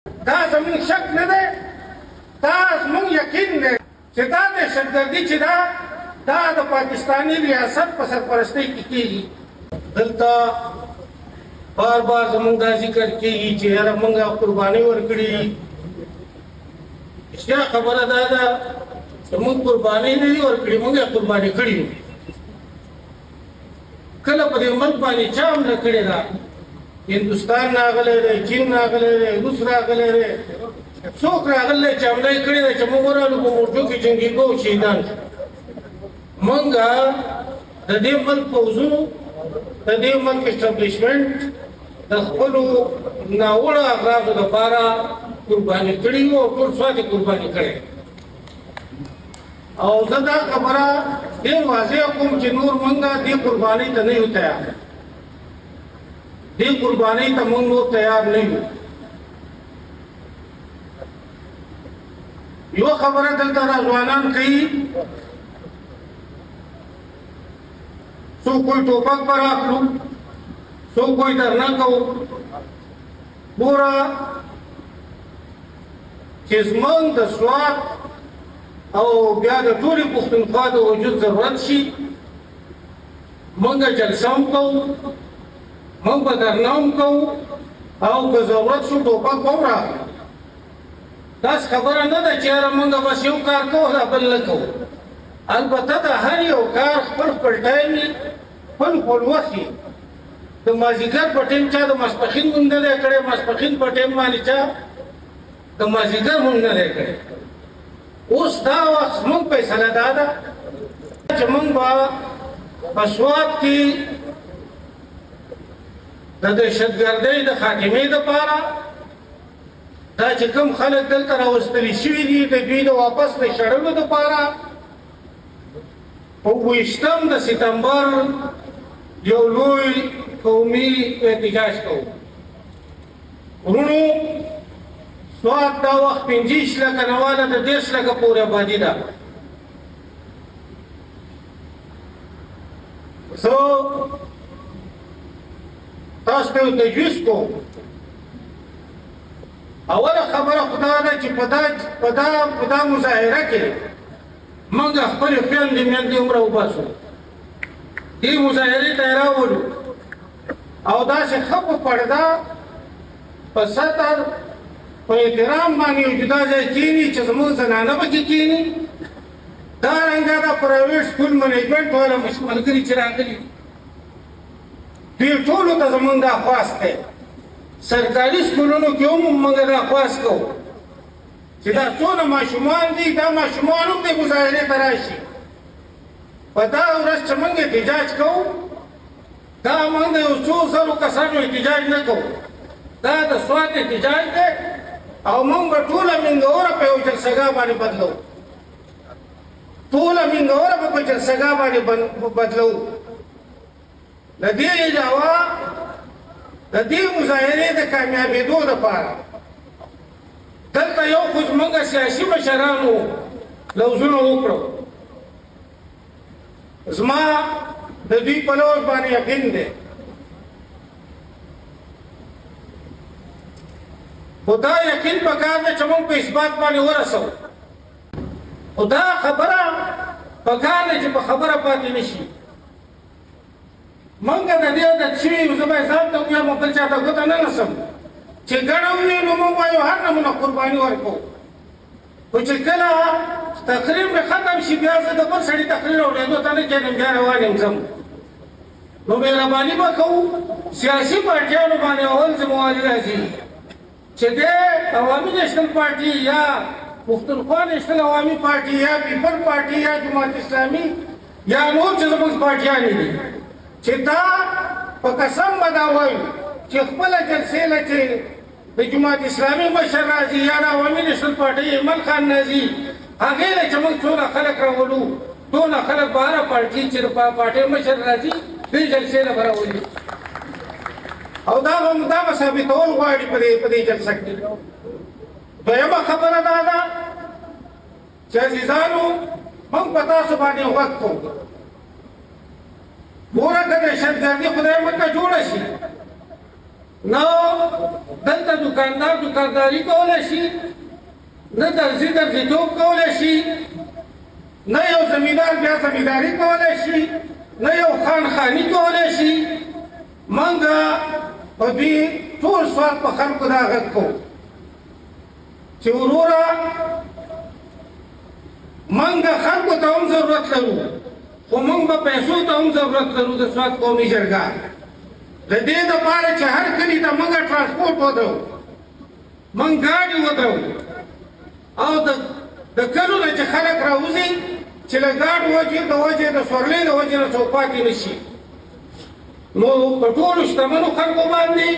دا زموږ شک نه دی، دا زموږ یقین دی چې دا دهشتګردي چې ده دا د پاکستاني ریاست په سرپرستۍ کې کېږي. دلته بار بار زموږ دا ذکر کېږي چې یاره موږ قربانۍ ورکړي. رښتیا خبره دا ده چې موږ قربانۍ نه دي ورکړي، موږ یې قرباني کړي یو. کله په دې ملک باندې چا حمله کړې ده؟ هندوستان راغلی دی، چین راغلی دی، روس راغلی دی، څوک راغلی چې حمله یې کړې ده چې موږ ورغلو په مورچو کې جنګېږو او شهیدان شو. موږ د دې ملک پوځونو، د دې ملک اسټابلیشمنټ د خپلو ناوړه اغراضو دپاره قرباني کړي یو او ټول سوات یې قرباني کړی. او زه دا خبره ډېر واضح کوم چې نور موږ دې قربانۍ ته نه یو تیار، دې قربانۍ ته موږ نور تیار نه یو. یو خبره دلته دا ځوانان کوي، څوک کوئی ټوپک پر اخلو، څوک کوئی درنه کوو. ګوره چې زمونږ د سوات او بیا د ټولې پښتونخوا د وجود ضرورت شي، مونږ جلسه هم کوو، مونږ به درنه هم کوو، او که ضرورت شو ټوپک به هم راخلو. داسې خبره نه ده چې یاره مونږ بس یو کار کوو دا بل نه کوو. البته د هر یو کار خپل خپل ټایم وي، خپل خپل وخت وي. د مازدیګر په ټایم چا د ماسپښین مونږ نه دی کړی، ماسپښین په ټایم باندې چا د مازدیګر مونږ نه دی کړی. اوس دا وخت زموږ فیصله دا ده چې موږ به په سوات کې د دهشتګردۍ د خاتمې دپاره دا چې کوم خلک دلته راوستل شوي دي د دوی د واپس د شړلو دپاره په 27 د ستمبر یو لوی قومي احتجاج کوو. وروڼو، سوات دا وخت 25 لکه نه واله د 30 لکه پورې آبادي ده. زه تاسو ته یو تجویز کوم. اوله خبره خو دا ده چې په دا مظاهره کې موږ خپلې خویندې میندې هم راوباسو، دې مظاهرې ته یې راولو او داسې ښه په پرده، په ستر، په احترام باندې یو جدا ځای کښېني چې زموږ زنانه پکې کښېني. دا رنګه دا پرایویټ سکول منیجمنټ والا ملګري چې راغلي دي، دوی ټولو ته زموږ دا خواست دی. سرکاري سکولونو کې هم موږ دا خواست کوو چې دا څونه ماشومان دي، دا ماشومان هم دې مظاهرې ته راشي. په دا ورځ چې موږ احتجاج کوو، دا موږ د یو څو زرو کسانو احتجاج نه کوو، دا د سوات احتجاج دی او موږ به ټوله مینګوره په یو جلسهګاه باندې بدلوو، ټوله مینګوره به په جلسهګاه باندې بدلوو. له دې علاوه د دې مظاهرې د کامیابېدو دپاره دلته یو خو زموږ سیاسي مشرانو لوظونه وکړو، زما د دوی په لوظ باندې یقین دی، خو دا یقین پکار دی چې موږ په اثبات باندې ورسوو. خو دا خبره پکار دی چې په خبره پاتې نه شي. موږ د دې عادت شوي یو، زه به ځان ته ووایم او بل چا ته ګوته نه نسم چې ګڼه وي نو موږ وایو هر نمونه قرباني ورکوو، خو چې کله تقریر مې ختم شي بیا زه د بل سړي تقریر اورېدو ته نه کښېنم، بیا روان یم ځم. نو مهرباني به کوو سیاسي پارټیانو باندې اول ذمهواري راځي چې د عوامي نېشنل پارټي یا پښتونخوا نېشنل عوامي پارټي یا پیپل پارټي یا جماعت اسلامي یا نور چې زموږ پارټیانې دي، چې دا په قسم به دا وایو چې خپله جلسې له چې د جماعت اسلامي مشر راځي یا د عوامي نېشنل پارټۍ ایمل خان راځي، هغې له چې موږ څونه خلک راولو دونه خلک به هره پارټي چې د پارټۍ مشر راځي دې جلسې له به راولي، او دا به دا به ثابتول غواړي په دې جلسه کې. دویمه خبره دا ده چې عزیزانو، موږ په تاسو باندې غږ کوو، ګوره که دهشتګردي خدای مکه جوړه شي، نه دلته دکاندار دکانداري کولی شي، نه درزي درزیتوب کولی شي، نه یو زمیندار بیا زمینداري کولی شي، نه یو خان خاني کولی شي. موږ په دې ټول سوات په خلکو دا غږ کوو چې وروره موږ خلکو ته هم ضرورت لرو، خو موږ به پیسو ته هم ضرورت لرو. د سوات قومي جرګه د دې دپاره چې هر کلي ته موږ ترانسپورټ ودرو، موږ ګاډي ودرو، او د کلو نه چې خلک راوځي چې له ګاډو وجې د وجې د سورلۍ د وجې نه څوک پاتې نه شي. نو په ټولو شتمنو خلکو باندې،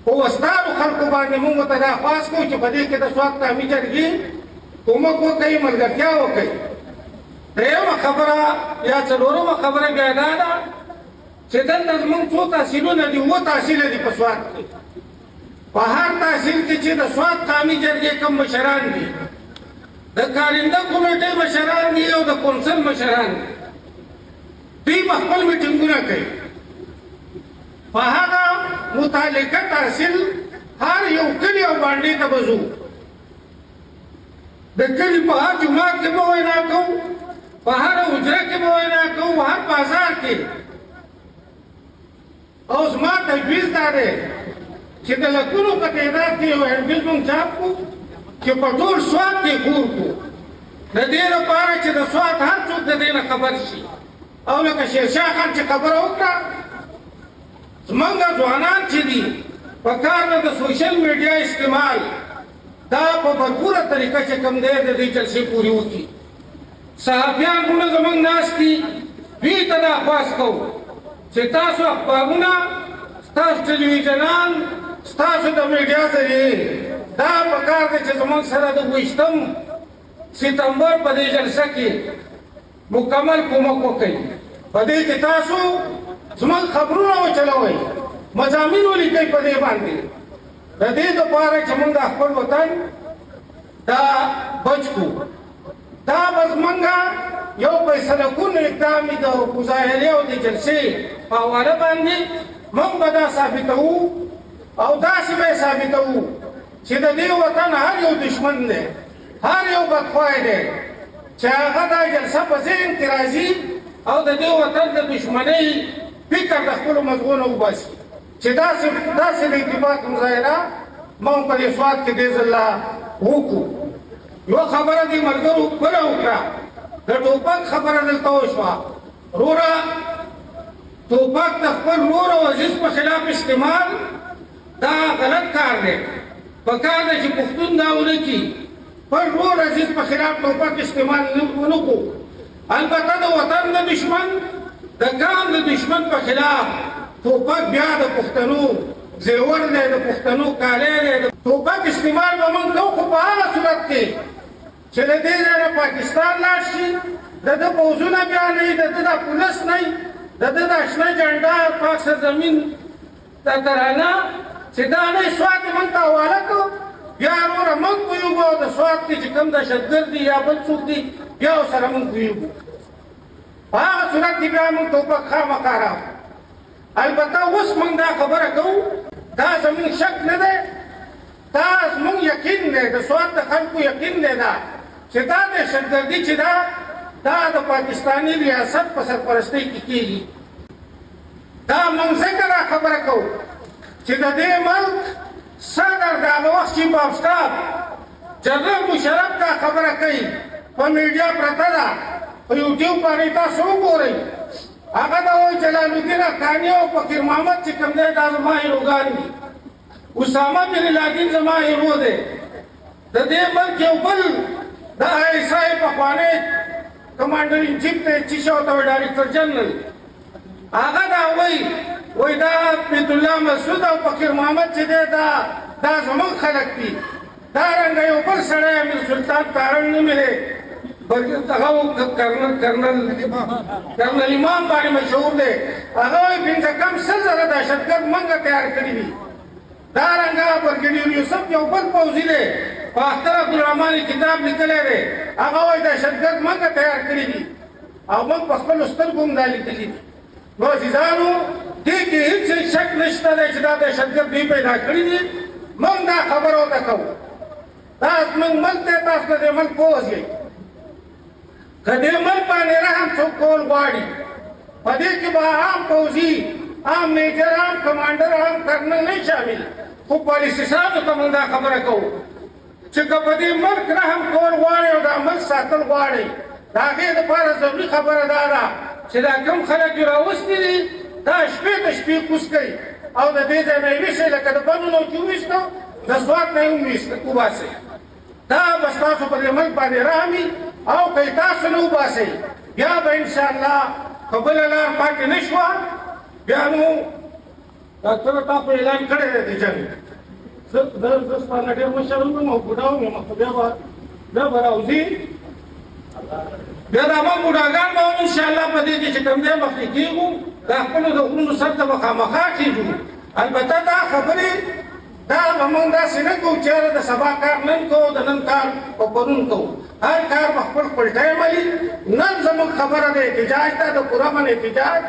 په وستارو خلکو باندې موږ ورته دا خواست کوو چې په دې کې د سوات قومي جرګې کومک وکړي، ملګرتیا وکړي. درېیمه خبره یا څلورمه خبره بیا دا ده چې دلته زموږ څو تحصیلونه دي، 7 تحصیله دي په سوات کې. په هر تحصیل کې چې د سوات قومي جرګې کوم مشران دي، د کارنده کمیټې مشران دي او د کونسل مشران دي، دوی به خپل میټینګونه کوي. په هغه متعلقه تحصیل هر یو کلي او بانډې ته به ځو، د کلي په هر جومات کې به وینا کوو، په هره حجره کې به وینا کوو، هر بازار کې. او زما تجویز دا دی چې د لکونو په تعداد کې یو هینډبل موږ چاپ کړو چې په ټول سوات کې خور کړو، د دې لپاره چې د سوات هر څوک د دې نه خبر شي. او لکه شیرشاه خان چې خبره وکړه، زمونږ ځوانان چې دي په کار نه د سوشل میډیا استعمال دا په بھرپوره طریقه چې کوم دی د دې جلسې پورې وکړي. صحافیان وروڼه زمونږ ناست دي، دوی ته دا خواست کوو چې تاسو اخبارونه، ستاسو ټلویزیونان، ستاسو د میډیا ذریعې دا په کار دی چې زمونږ سره د 22 ستمبر په دې جلسه کې مکمل کومک وکړئ. په دې کې تاسو زمونږ خبرونه وچلوئ، مضامین ولیکئ په دې باندې، د دې دپاره چې موږ د خپل وطن دا بچ کړو. دا به زمونږ یو فیصله کن اقدام د مظاهرې او د جلسې په حواله باندې موږ به دا ثابتوو، او داسې به یې ثابتوو چې د دې وطن هر یو دشمن دی، هر یو بدخواه دی، چې هغه دا جلسه په ذهن کې راځي او د دې وطن د دشمنۍ فکر د خپلو مزغو نه وباسي، چې داسې د اتفاق مظاهره موږ په دې سوات کې دې ځل وکړو. یوه خبره دې ملګرو بله وکړه، د ټوپک خبره دلته وشوه. وروره ټوپک د خپل ورور او عزیز په خلاف استعمال دا غلط کار دی. په کار دی چې پښتون دا ونه کړي، خپل ورور عزیز په خلاف ټوپک استعمال ونه کړو. البته د وطن د دشمن، د قام د دشمن په خلاف ټوپک بیا د پښتنو زیور دی، د پښتنو کالی دی. ټوپک استعمال به موږ کوو، خو په هغه صورت کې چې له دې ځای نه پاکستان لاړ شي، د ده پوځونه بیا نه وي، د ده دا پولیس نه وي، د ده دا شنه جنډه پاک سرزمین دا ترانه چې دا نه سوات یې موږ ته حواله کړو، بیا وروره موږ پوهېږو او د سوات کې چې کوم دهشتګرد دي یا بل څوک دي بیا ورسره موږ پوهېږو. په هغه صورت کې بیا موږ ټوپک خامخا راوړو. البته اوس موږ دا خبره کوو، دا زموږ شک نه دی، دا زموږ یقین دی، د سوات د خلکو یقین دی دا چې دا دهشتګردي چې دا د پاکستاني ریاست په سرپرستۍ کې کېږي. دا موږ ځکه دا خبره کوو چې د دې ملک صدر د هغه وخت چیف آف سټاف جنرال مشرف دا خبره کوي، په میډیا پرته ده، په یوټیوب باندې تاسو وګورئ، هغه دا وایي جلال الدین حقاني او فقیر محمد چې کوم دی دا زما هیروګان دي، اسامه بن لادن زما هیرو دی. د دې ملک یو بل د آی اس آی پخوانی کمانډر ان چیف دی چې شو ته ډایرکټر جنرل، هغه دا وایي، وایي دا بیت الله مسعود او فقیر محمد چې دی دا زموږ خلک دي. دا رنګه یو بل سړی امیر سلطان تارن نومې دی، هغه کرنل امام باندې مشهور دی، هغه وایي 50 کم 100,000 دهشتګرد موږ تیار کړي دي. دا رنګه برګډیر یوسف یو بل پوځي دی، په اختر عبدالرحمن کتاب لیکلی دی، هغه وایي دهشتګرد موږ تیار کړي دي او موږ په خپلو سترګو هم دا لیدلي دي. نو عزیزانو دې کې هېڅ شک نشته دی چې دا دهشتګرد دوی پیدا کړي دي. موږ دا خبره ورته کوو، دا زموږ ملک دی، تاسو د دې ملک پوځ یئ. که دې ملک باندې رحم څوک کول غواړي، په دې کې به عام پوځي، عام میجر، عام کمانډر، عام کرنل نه شامل، خو پالیسي سازو ته موږ دا خبره کوو چې که په دې ملک رحم کول غواړي او دا ملک ساتل غواړي، د هغې دپاره ضروري خبره دا ده چې دا کوم خلک یې راوستي دي دا شپې د شپې کوز کوي او د دې ځای نه یې ویشئ، لکه د بنو نه چې وویشتو د سوات نه یې هم وباسئ. دا به ستاسو په دې ملک باندې رحم وي، او که یې تاسو نه وباسئ بیا به انشاءالله که بله لار پاتې نه شوه، بیا نو ډاکټر تا خو اعلان کړی دی د جنګ. زه ستا نه ډېر مشر وم او بوډا وم، خو بیا به راوځي، بیا دا موږ بوډاګان به هم انشاءالله په دې کې چې کوم دی مخکې کېږو، دا خپلو د غرونو سر ته به خامخا کېږو. البته دا خبرې دا به موږ داسې نه کوو چې یاره د سبا کار نن کوو، د نن کار په پرون کوو. هر کار په خپل خپل ټایم علي. نن زموږ خبره د احتجاج ده، د پرامن احتجاج،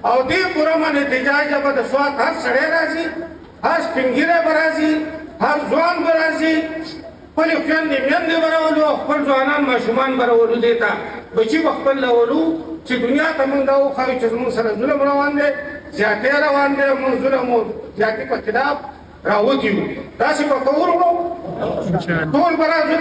او دې پرامن احتجاج له به د سوات هر سړی راځي، هر سپین ږیری به راځي، هر ځوان به راځي، خپلې خویندې میندې به راولو او خپل ځوانان ماشومان به راولو، دې ته بچي به خپل راولو چې دنیا ته موږ دا وښیو چې زموږ سره ظلم روان دی، زیاتی روان دی، موږ ظلم او زیاتي په خلاف راوتي یو. داسې به کوو وروڼو، ټول به راځو.